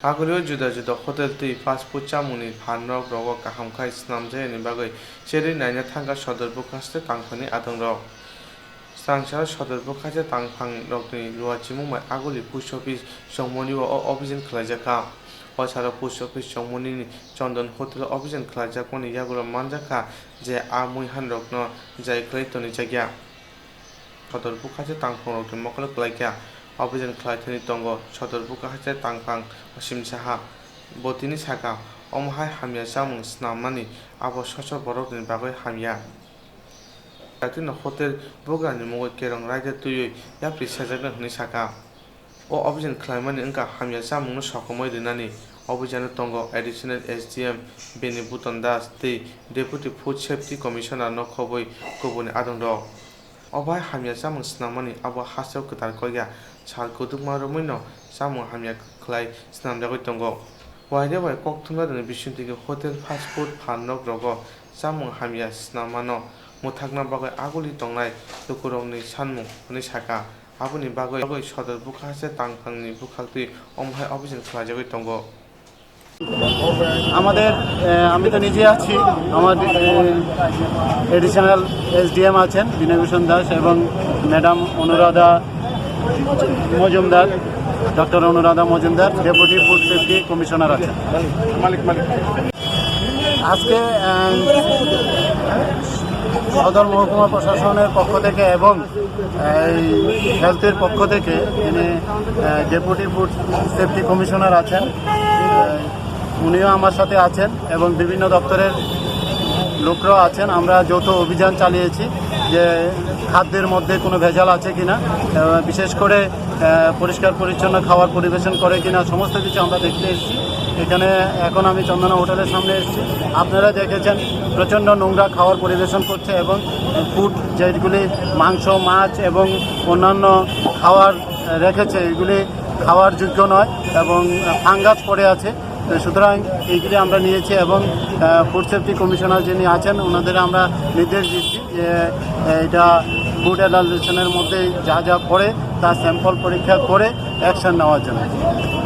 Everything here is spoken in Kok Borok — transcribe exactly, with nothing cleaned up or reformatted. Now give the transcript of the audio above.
Agulio juda juda hotel tei fast food chamungni phanrok rogo kaham khai snamjaknani bagwi cherwi naina thangkha Sodor Bwkhaste tangphangni adongrok. Swrangsa Sodor Bwkhaste tangphangrokni luachimung bai Aguli post office chongmani o obhijan khlaijakha. O salo post office chongmanini Chondon Hotel o obhijan khlaijakmani yagulo manjakha je a muihanrokno jai khlai tonijakya. Sodor Bwkhaste tangphangrokni mokolo kwlaikha. Obhijan khlai thani tongo Sodor Bwkhaste tangphang Osim Saha. Bo tini sakha, omo hai hamya chamung snamnani abo soso borokni bagwi hamya. Jatino hotel bugrani mungwi kerong raida twiwi yapri sejaknai hwnwi sakha. O obhijan khlaimani wngkha hamya chamungno sokomoi rinani. Obhijano tongo Additional S D M Beni Buton Das tei Deputy Food Safety Commissioner no khobwi kubuni adongrok. Obo hai hamya chamung snamani abo hasteo kwtal kok ya, sal kwdwkma romwino chamung hamya khlai snamjagwi tongo. Wairya bai kok thumnarokni bisingtwi hotel, fast food, phan nok rogo chamung hamya snamano mwthakna bagwi aguli tongnai lukurokni sanmung hwnwi sakha. Aboni bagwi Sodor Bwkhaste tangphangni bwkhaktwi omo hai obhijan khlaijagwi tongo. আমাদের, এ, আমি তো নিজে আছি, আমার, এ, additional SDM আছেন বিনয়ভূষণ দাস এবং madam Anuradha Majumdar, doctor Anuradha Majumdar, deputy food safety commissioner আছেন। আজকে, এ, সদর মহকুমা প্রশাসনের পক্ষ থেকে এবং এই হেলথের পক্ষ থেকে যিনি, আহ, ডেপুটি ফুড সেফটি কমিশনার আছেন, আহ, উনিও আমার সাথে আছেন এবং বিভিন্ন দপ্তরের লোকরাও আছেন। আমরা যৌথ অভিযান চালিয়েছি যে খাদ্যের মধ্যে কোনো ভেজাল আছে কিনা, আহ, বিশেষ করে, আহ, পরিষ্কার পরিচ্ছন্ন খাবার পরিবেশন করে কিনা, সমস্ত কিছু আমরা দেখতে এসেছি। এখানে এখন আমি চন্দনা হোটেলের সামনে এসেছি, আপনারা দেখেছেন প্রচণ্ড নোংরা খাবার পরিবেশন করছে এবং ফুড যেগুলি মাংস, মাছ এবং অন্যান্য খাবার রেখেছে, এগুলি খাওয়ার যোগ্য নয় এবং ফাঙ্গাস পড়ে আছে। তো সুতরাং এইগুলি আমরা নিয়েছি এবং, আহ, ফুড সেফটি কমিশনার যিনি আছেন ওনাদের আমরা নির্দেশ দিচ্ছি যে, আহ, এটা ফুড অ্যাডাল্টারেশনের মধ্যে যা যা পড়ে তার স্যাম্পল পরীক্ষা করে অ্যাকশন নেওয়ার জন্য।